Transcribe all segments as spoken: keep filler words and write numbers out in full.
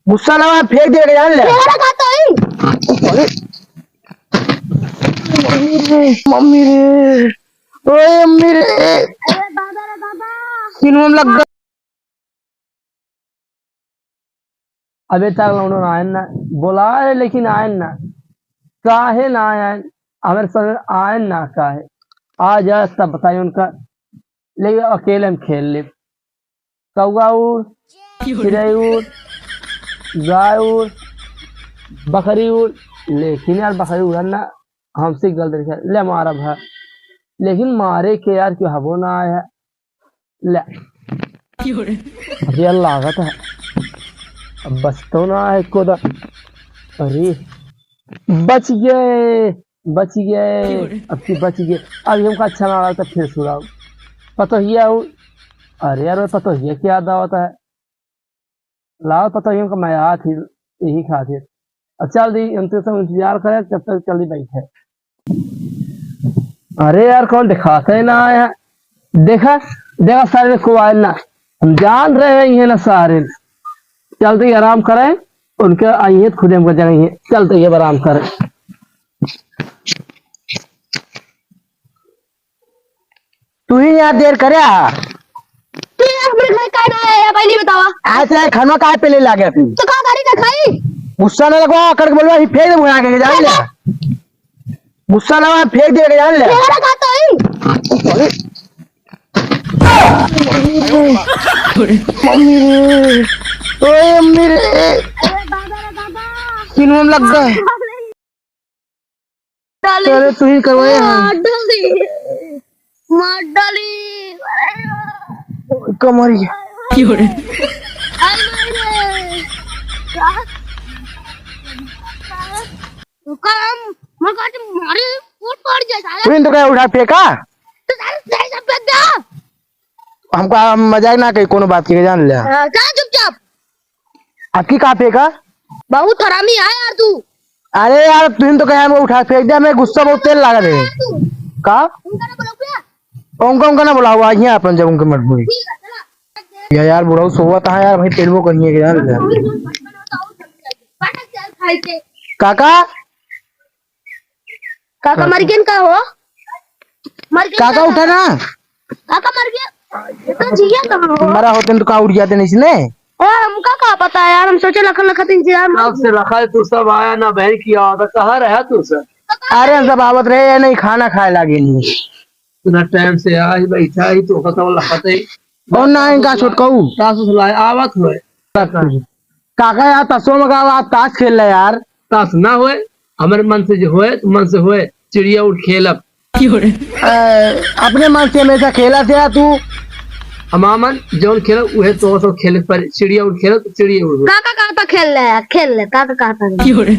गुस्सा ना, फेंक दे के जान ले। मेरा खाता है। अरे, मम्मी रे, मम्मी रे, ओए मम्मी रे। अरे दादा रे दादा। तीनों में लग गए। अबे तक लौंडो ना आयन ना, बोलाए लेकिन आयन ना, काहे ना आयन? हमारे समझ में आयन ना काहे? आ जाए तब बताइए उनका, लेकिन अकेले हम खेल ले। कौआ उड़, चिड़ै उड़, गाय उड़, बकरी उड़, लेकिन यार बकरी उड़न ना हमसे गलत लिखा, ले मारा भा, लेकिन मारे के यार क्यों हबो ना आया, ले। अरे यार लागत है, अब बचतो ना है एको दा। अरे बच गए, बच गए, अब की बच गए। अब हमका अच्छा ना लगा तो फिर सुनाओ। पतोहिया हो, अरे यार पतोहिया क्या दावत है? लाओ, पता ही हमका मैं आया थी, यही खातिर। अब चल दी, हम तो सब इंतजार करे, जब तक चल दी बैठे। अरे यार, कौन दिखाते ही ना आया? देखा, देखा, सारे को आए ना, हम जान रहे हैं ये ना सारे। चलते ही आराम करें, उनके आइए खुद हमको जाएंगे। चलते ही अब आराम करें। तू ही यहाँ देर करे आ। तू यहाँ मेरे घर काहे ना आया, पहले बतावा। आज से खाना काहे पहले लागे तू? तो का करी ना खाई? गुस्सा ना लगवा, अकड़ के बोलवा, ही फेंक दे बुला के, जान ले। गुस्सा ना लगवा, फेंक दे के, जान ले। मेरा खाता है। मम्मी रे, ओए मम्मी रे। अरे दादा रे दादा। तीन में लग गए। डाली। अरे तू ही करवाए हैं। मार डाली। मार डाली। कमरिया। क्यों रे? आई माई रे। का? रुका हम, मैं कहते मारे, फूट पड़ जाए साला। तू ही तो कहे उठा फेंका? तो साला सही से फेंक दे। हमका, हम मजाक ना करी कोनो बात के, जान ले। हाँ, जा चुपचाप। अब की का फेंका? बहुत हरामी है यार तू। अरे यार, तुम तो कहे हमको उठा फेंक दिया, मैं गुस्सा बहुत तेल लगा दे। यार तू। का? उनका ना बोलो क्या? उनका, उनका ना बुलाओ, आज यहाँ अपन जब उनके मजबूरी। ठीक है, चला। या यार, बुढ़ऊ सोवत है यार, भाई, तेलबो करिए के जान ले। काका? काका मर गए का हो? मर गए काका काका? उठा ना। काका मर गया? ये तो जिया कहाँ हो? मरा होते तो का उड़ जाते नहीं इसने? ए, हमका का पता यार, हम सोचे लखन लखत इंतजार में। अब से लखा है तू सब आया ना बहन की आवाज, कहाँ रहा तू सब? अरे हम सब आवत रहे या नहीं, खाना खाए लागे नहीं। इतना टाइम से आज बैठा ही तो पता वाला खाते ही। कौन ना इनका छोटकऊ? सासू से लाए आवत हुए। काका यार, तसो में का बात, ताश खेल ले यार। ताश ना होए, हमारे मन से जो होए, तो मन से होए, चिड़िया उड़ खेलब। क्यों रे? अ, अपने मन से हमेशा खेला से आ तू। हमार मन जौन खेलब, उहे तो सब खेले पर, चिड़िया उड़ खेलब, तो चिड़िया उड़। काका कहता खेल ले यार, खेल ले, काका कहता नहीं। क्यों रे?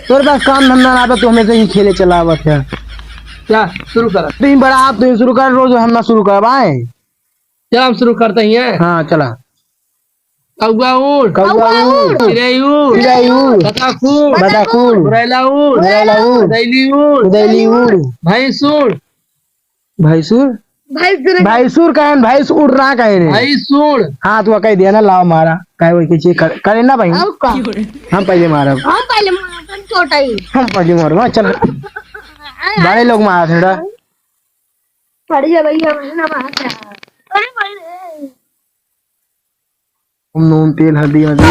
तोरे पास काम धंधा ना बा, तू हमेशा ही खेले चला आवत है। क्या शुरू कर? तू ही बड़ा, आप तू ही शुरू कर, रोज हम ना शुरू कर आए। चल, हम शुरू करते ही हैं। हाँ, चला। कौआ उड़। कौआ उड़। चिड़ै उड़। चिड़ै उड़। बतख उड़। बतख उड़। गुरैला उड़। गुरैला उड़। दैली उड़। दैली उड़। भैंस उड़। भैंसुर? भैंस उड़। भैंसुर कहन, भैंस उड़ ना कहन। भैंस उड़। हाँ, तू कह दिया ना, लाओ मारा। कहे वही के चीज कर, करे ना भाई। और का? हम पहले मारब। हम पहले मारब, तुम छोटा ही। हम पहले मारब, हाँ, चल। बड़े लोग मारा थोड़ा। अरे भैया, वही ना बात है। अरे भाई रे। नून, तेल, हल्दी, हल्दी।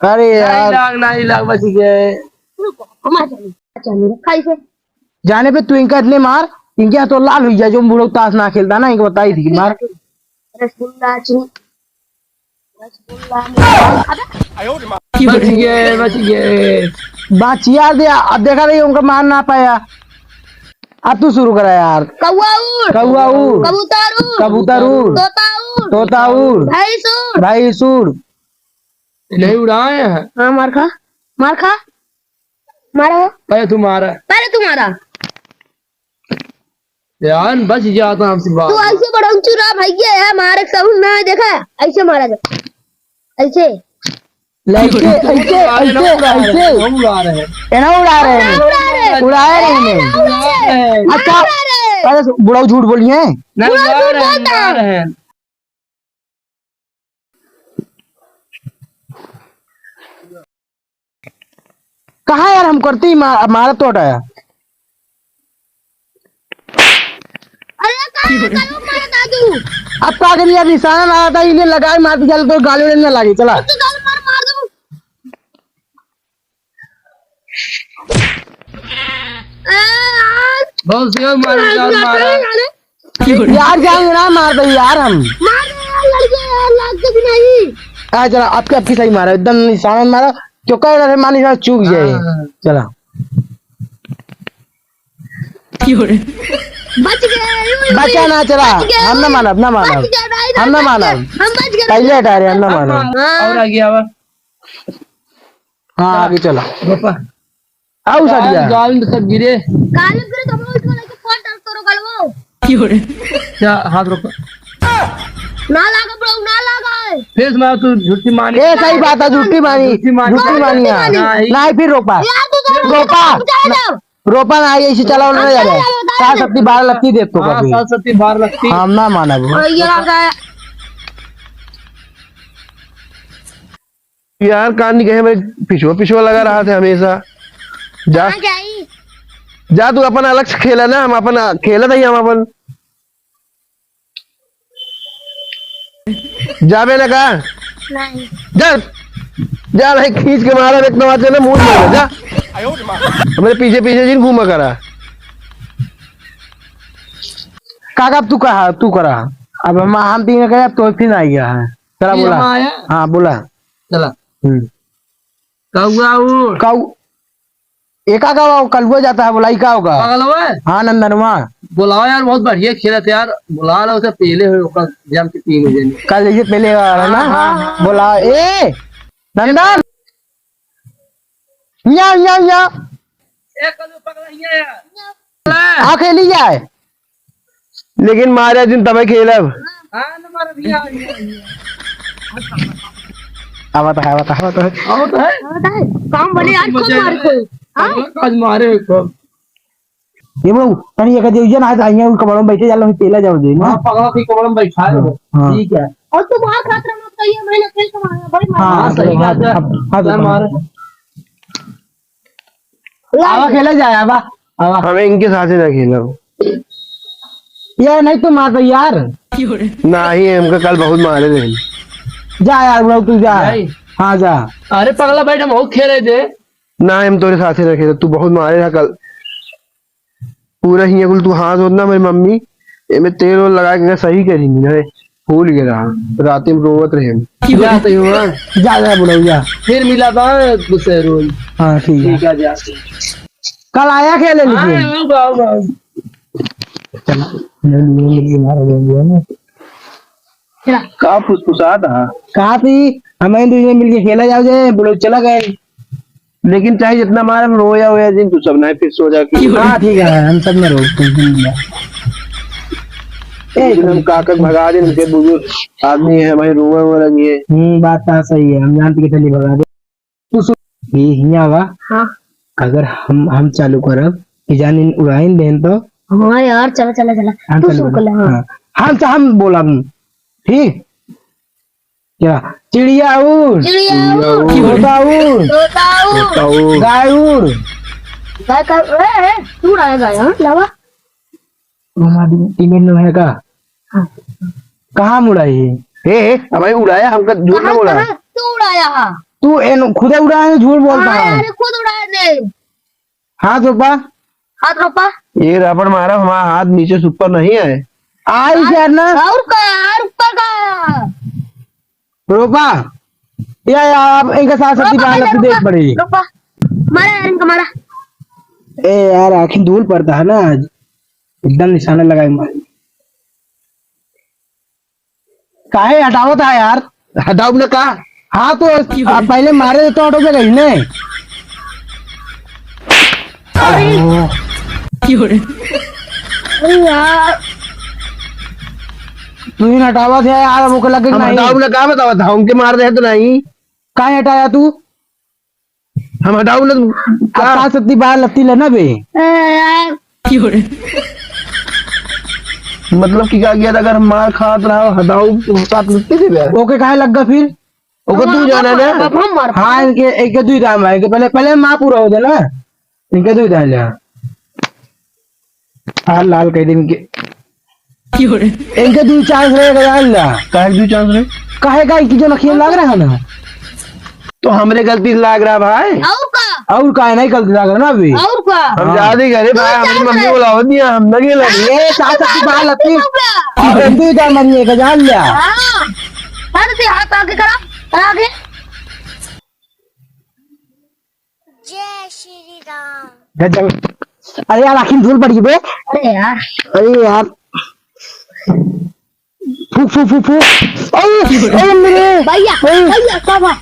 अरे यार। नहीं लाग, नहीं लाग, बच गए। रुको, हम आ जाएंगे, आ जाएंगे, खाई से। जाने पे तू इनका इतने मार, इनके यहाँ तो लाल हुई जाए, जो बूढ़ो ताश ना खेलता ना, इनको बताई थी, मार। रसगुल्ला, चीनी। बच गए, बच गए। बाँचिया दे, अब देखा रही, उनका मार ना पाया। अब तू शुरू करा यार। कौआ उड़। कौआ उड़। कबूतर उड़। कबूतर उड़। तोता उड़। तोता उड़। भैंस उड़। भैंस उड़। नहीं उड़ाए हैं। हाँ, मार खा। मार खा। मारो। पहले तू मारा। पहले तू मारा। यार, बच जाता हमसे बात। तू ऐसे बड़ा चुरा भैया है, मारे के सहूर ना है, देखा? ऐसे मारा जाए। ऐसे। ऐसे, ऐसे, ऐसे, ऐसे। हम उड़ा रहे हैं। ये ना उड़ा रहे हैं। उड़ा रहे हैं। उड़ाए रहे हैं। उड़ा रहे हैं। अच्छा, उड़ा रहे हैं। अरे, बुढ़ऊ झूठ बोली है। नहीं, बुढ़ऊ उड़ा झूठ रहे हैं, बोलता उड़ा है। रहे हैं। कहाँ यार, हम करते ही मार, मारब तो हटाया। अरे का, का लोग मारा दादू? अब का करी यार, निशाना ना आता, इन्हें लगाए मार के चल, तो गाली वाली ना लागे, चला। तो चल मार, मार दो। ए, यार। बहुत जोर मारा, जोर मारा। अरे। यार जान ना मार दे यार हम। मार दे यार, लड़के यार, लाग के भी नहीं। आ चला, आपके, आपकी सही मारा, एकदम निशाना मारा, क्यों कह रहे मानी साहब चूक जाए। हाँ। चला। बच गए, बचा ना, चला। बच गए, हम ना मानब, ना मानब। बच गए भाई, हम ना बच गए। मानब। हम बच गए। पहले हटा रहे, हम ना मानब। हाँ। और आगे आवा। हाँ, आगे चला। रोपा। आओ साड़िया। गाल में सब गिरे। गाल में गिरे तो हम उसको लेके फोड़ डाल करो गलवो। क्या? हाथ रोपा। ना लागा bro, ना लागा। फेस मार तू, झूठी मानी। ए, सही बात है, झूठी मानी। झूठी मानी। झूठी मानी है। नहीं। नहीं, फिर रोपा। यार, तू तो रोपा। रोपा ना आई, ऐसे चलाओ ना यार। सात सत्ती बारह लत्ती देख तो हाँ, कभी। सात सत्ती बारह लत्ती। हम ना मानब। और ये लगा है। यार, कान नहीं कहे, मैं पिछुआ, पिछुआ लगा रहा था हमेशा। जा। कहाँ जाई? जा, तू अपन अलग से खेला ना, हम अपन खेला था, हम अपन। जाबे ना का? नहीं। जा, जा भाई, खींच के मारा, एक नवाज ना, मुंह मारा, जा। हमारे पीछे पीछे जिन घूमा करा। काका, अब तू कहा, तू करा। अब हम, हम तीन कहे, अब तो फिर आ गया है। चला ये बोला। हम आया। हाँ, बोला। चला। हम्म। कौआ उड़। कौ-, एका का वो कलुआ जाता है, बोलाई का होगा? पागल हुआ है? हाँ, नंदनवा। बुलाओ यार, बहुत बढ़िया खेलत है यार, बुला लो उसे, पहले हो ओकर जम के तीन बजे। कल जैसे पहले वाला ना? हाँ, हाँ, हाँ। बुलाओ। ए, नंदन! या, या, या। ए, कलू पगला हिया यार। आ खेली जाए। लेकिन मारे दिन तबे खेलब। हाँ, न मारे भैया, भैया, भैया। आवत है, आवत है, आवत है। आवत है? आवत है? काम बने आज खूब मार खोई। हाँ? आज मारे खूब। ये बहू, तनी एक जे इज्जत आए तो आइए, उन कमरों में बैठे जा लो, हम पेला जाओ जी, ना? हाँ, पगला की कमरों में बैठा है वो। हाँ। ठीक है। और तू मार खात रहा, मत कहिए, मैंने खेल के मारा, भाई, मार। हाँ, हाँ, सही बात है। हाथ, हाथ क्या मार। आवा खेला जाए, आवा, आवा। हमें इनके साथ ही ना खेला। यार, नहीं तो मार दो यार। नहीं, हमका कल बहुत मारे रहे। जा यार, बुढ़ऊ, तू जा। नहीं। हाँ, जा। अरे पगला, बैठ, हम और खेले दे। ना, हम तोरे साथे ना खेले, तू बहुत मारे रहा कल। पूरा हियाँ कुल तू हाथ होत ना, मेरी मम्मी, एमे तेल वेल लगा के सही करी नहीं, फूल गया रहा। रात में रोवत रहे हम। क्या सही हुआ? जा, जा, बुढ़ऊ, जा। फिर मिला बा दूसरे रोज। हाँ, ठीक है। ठीक है, जा। कल आया खेले हाँ, लेकिन? आओ, आओ, आओ। चला, ले लिए, ले लिए, मारो, ले लिए ना। चला। का फुसफुसात हा? कहा थी, हमें दुइने मिलके खेला जाओ जे, बुढ़ऊ चला गए। लेकिन चाहे जितना मारे, हम रोया होया दिन तू सब ना फिर सो जा के। हाँ, ठीक है, हम सब में रो, कुछ दिन में। ए, हम काका भगा दे, उनके बुजुर्ग आदमी है भाई, रोवे वो लगी है। हम्म, बात तो सही है, हम जानते कि चलिए भगा दे। तू सुन, ये हियाँ बा। हाँ। अगर हम, हम चालू करब, कि जान इन उड़ाइन देन तो। हाँ यार, चला, चला, चला। हम तू चालू शुरू कर ले, करब। हाँ। हाँ। हम तो हम बोलब, ठीक? क्या? चिड़िया उड़। चिड़िया उड़। तोता उड़। तोता उड़। तोता उड़। गाय उड़। गाय का, ए, ए, तू उड़ाए गाय, हाँ, लावा। हमारी टीम में है का? हाँ। कहाँ उड़ाई? हे, हे, अब भाई उड़ाया, हमका झूठ ना कहाँ, बोला। कहाँ तू उड़ाया हा? तू एन, खुदे उड़ाया है, झूठ बोलता हाँ, है। अरे खुद उड़ाए दे। हाथ रोपा। हाथ रोपा। ये रबड़ मारा, हमारा हाथ नीचे से ऊपर नहीं आए। आई हाथ, यार ना। और का, और ऊपर का। रोपा। या, या, आप इनके साथ साथ रोपा, बाहर पहले लपट दे रोपा, पड़ी। रोपा। मारा यार, इनका मारा। ए यार, आखिर धूल पड़ता है ना आज, एकदम निशाना लगाए मारे। काहे हटावत है यार? हटाऊ ना का? हाँ तो आप पहले मारे तो हटो गई ने। अरे। अरे यार। तू ही हटावत है यार, हमको लगे हम नहीं। हटाऊ ना का बतावत, हमके मार दे तो नहीं। काहे हटाया तू? हम हटाऊ ना, का? अब सात सत्ती बारह लत्ती लेना बे। ए, यार। मतलब कि का किया था, अगर हम मार खात रहा, हटाऊ तो सात लत्ती देबे। ओके, काहे लग गा फिर? ओकर तू जाना ना। अब हम मार। हाँ, इनके, इनके दुइ दाम है, इनके पहले, पहले माँ पूरा हो जाए ना। इनके दुइ दाम जा। हाल लाल कह दे इनके। क्यों रे? इनके दुइ chance रहे, जान ला। काहे दुइ chance रहे? काहे का, इनकी जो नखिया लाग रहा है ना। तो हमरे गलती से लाग रहा भाई। और का? और का है, नहीं गलती लाग रहा ना अभी। और का? हम हाँ। ज्यादा ही करे भाई, हमारी मम्मी बुलावत नहीं है, हम ना खेला। ए, सास की बात लगती। और बंदू इधर मरिए का जान लिया। हाँ। हट दे, हाथ आगे करा, करा आगे। जय श्री राम। गजब। अरे यार, आँखी में धूल पड़ी बे। अरे यार। अरे यार। फूक, फूक, फूक, फूक। अरे, अरे मेरे। भैया, अरे। भैया, का बा?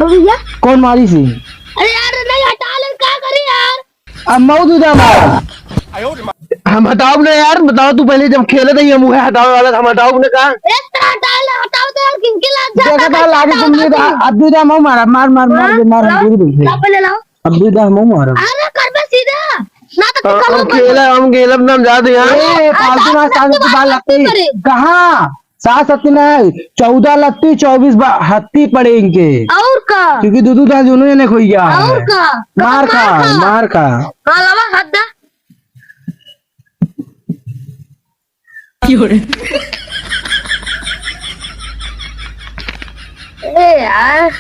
ओ भैया। कौन मारी सी? अरे यार, नहीं हटा ले, का करी यार? अब मऊ दूधा मार। हम हटाओ ना यार, बताओ तू पहले जब खेले नहीं हम उहे हटावे वाला था, हम हटाओ ना का? ए, तो हटा ले, हटाओ तो यार, किनके लाग जाता देखा था, है, लागे हटाओ तुम तो दूधा, तू। अब दूधा मऊ मारा, मार, मार, मार, हाँ? मार, मार, हम लाओ, दूध दे। लाओ पहले लाओ। अब दूधा मऊ मारा। अरे कर बे सीधा, ना तो हाँ, कल हम खेला, हम खेलब ना, हम जाते हैं। ए, अरे, फालतू ना, फालतू की बात लगती। करे। कहाँ? सात सत्ती नहीं, चौदह लत्ती, चौबीस बा-, हत्ती पड़े इनके। और का? क्योंकि दू दू दांत दोनों जने खोई गया है। और का? मार खा, मार खा। मार खा। हाँ, लावा, हाथ दा। क्यों रे? ए यार।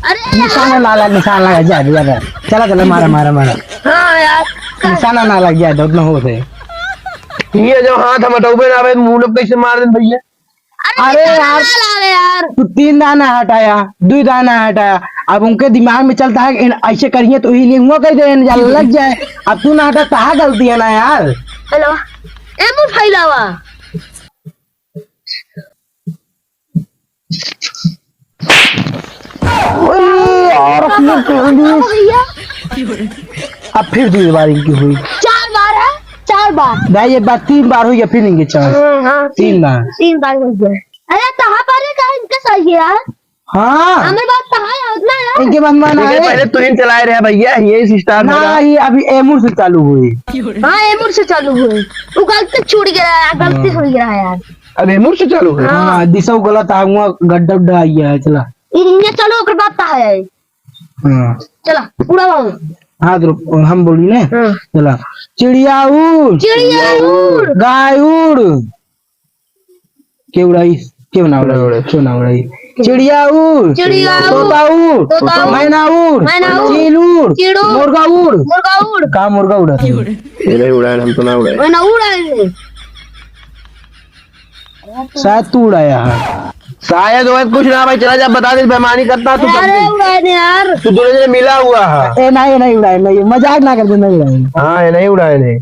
अरे निशाना यार। ना लगा, निशाना लगा, जा, जा, जा। चला, चला, मारा, मारा, मारा। हाँ यार। निशाना ना लग जाए, उतना हो से। ये जो हाथ हम हटौबे ना आवे, मुंह लोग कैसे मार देन भैया? अरे अरे निशाना यार। ना लावे यार। तू तीन दाना हटाया, दो दाना हटाया, अब उनके दिमाग में चलता है कि इन ऐसे करिए तो ही नहीं हुआ कर दे, इन जा लग जाए। अब तू ना हटा, कहाँ गलती है ना यार? हेलो, ए मुंह फैलावा। अरे यार, अपने पहले भैया। अब फिर दो बार इनकी हुई। चार बार है, चार बार। नहीं, ये बार तीन बार हुई है, फिर इनके चार। हाँ, हाँ, तीन तीन, बार। तीन बार हो गया। अरे, कहाँ पर है, कहाँ इनका सही है यार? हाँ। हमें बात कहाँ है, उतना यार। इनके बात माना देखिए, है। पहले तो इन चलाए रहे भैया, ये सिस्टम ना, है। ये अभी एमुर से चालू हुई। हाँ, एमुर से चालू हुई। वो गलती छूट गया है, गलती हाँ। हो गया है यार। अब एमुर से चालू है? हाँ, दिशा गलत आ हुआ, गड्ढा उड्ढा आ गया है, चला। ये चलो, ओकर बात का है। हाँ। चला, उड़ावा। हाँ, तो हम बोली ने। हाँ। चला। चिड़िया उड़। चिड़िया उड़। गाय उड़। के उड़ाई? के ना उड़ाई? उड़ाई। के ना उड़ाई? चिड़िया उड़। चिड़िया उड़। तोता उड़। तोता उड़। मैना उड़। मैना उड़। चील उड़। चील उड़। मुर्गा उड़। मुर्गा उड़। का मुर्गा उड़ा था? ये नहीं उड़ाए, हम तो ना उड़ाए। मैना उड़ाए। शायद तू उड़ाया है। शायद वो कुछ ना भाई, चला जा, बता दे, बेईमानी करता तू अरे, कब उड़ा दे यार। तू दोनों जने मिला हुआ है। ए, नहीं, नहीं उड़ाए, नहीं, मजाक ना कर दे, नहीं उड़ाए। हाँ, ये नहीं उड़ाए, नहीं।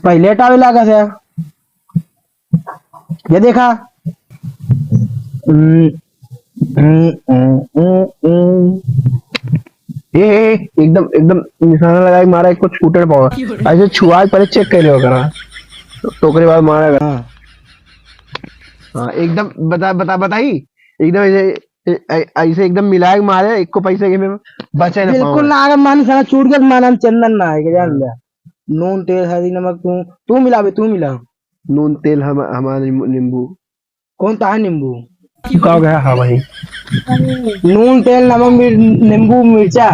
पहले टावे लागा से। ये देखा। हम्म, हम्म, हम्म, हम्म, हम्म। ए, ए, ए, एकदम, एकदम निशाना लगा के मारा, एक कुछ छूटे ना पावा। ऐसे छुआ के पहले चेक कर ले करा, तो ओकरे बाद मारा करा। हाँ। हाँ, एकदम बता, बता, बताई, एकदम ऐसे, ए, ऐ-, ऐसे एकदम मिला के मारे, एक को पैसे के में बचे ना बिल्कुल पावा। ना, अगर मान साला छूट गया तो मान हम चंदन ना आएगा, जान लिया। नून, तेल, हल्दी, नमक, तू, तू मिला बे, तू मिला। नून, तेल, हम, हमारा नींबू, नींबू। कौन ता है नींबू? का हो गया? हाँ भाई। नून, तेल, नमक, मिर-, नींबू, मिर्चा।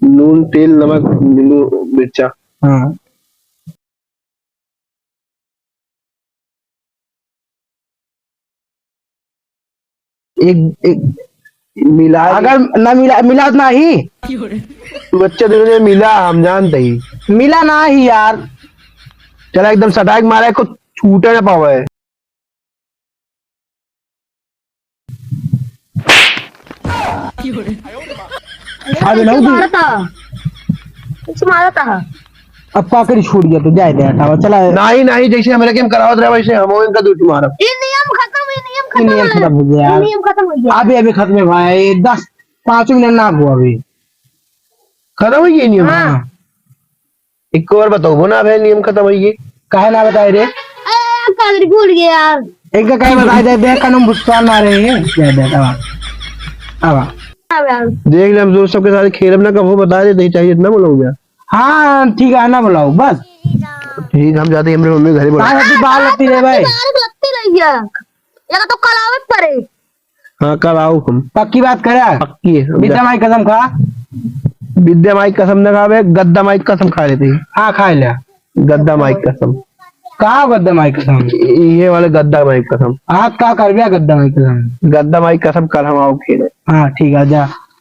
नून, तेल, नमक, नींबू, मिर्चा। हाँ। एक, एक मिला अगर ना मिला, मिला तो ना ही। बच्चे दोनों ने मिला, हम जानते ही। मिला ना ही यार। चला एकदम सटाक मारा, कुछ छूटे ना पावे। अरे नहीं दी। मारा था। कुछ मारा था। अब का करी, छूट गया तो जाए दे, हटावा, चला। नहीं, नहीं, जैसे हमरे के हम करावत रहे, वैसे हम इनका दूध मारब। ये नियम खत्म, ये नियम ये खत्म नियम है। खत्म हो गया ये यार। नियम खत्म हो गया। अभी, अभी खत्म है भाई, दस, पाँच मिनट ना हुआ अभी। खत्म हो गया नियम? हाँ। एक और बताओ, वो ना भाई, नियम खत्म हो गया। काहे ना बताए रे? ए, कादरी भूल गया यार। एक का काहे बताए दे, देख कानून भुगतान ना रहे हैं। दे, दे, दे, आवा। आवा। देख ले, हम दोस्त सबके साथ खेलब ना, कबो बता देते ही चाहिए, इतना बोलो भैया। हाँ, ठीक है, ना बुलाओ, बस। ठीक, हम जाते हैं, हमरे मम्मी घरे बुलाओ। कहाँ जाती बाहर लगती रे भाई? बाहर लगती रही है। या तो कल आवे पड़े। हाँ, कल आओ हम। पक्की बात करा? पक्की है। विद्या माई कसम खा। विद्या माई कसम ना खावे, गद्दा माई कसम खा लेते हैं। हाँ, खा ले। गद्दा माई कसम। का गद्दा माई कसम? ये वाले गद्दा माई कसम। आज का करबे गद्दा माई कसम? गद्दा माई कसम, कल हम आओ खेले। हाँ, ठीक है, जा।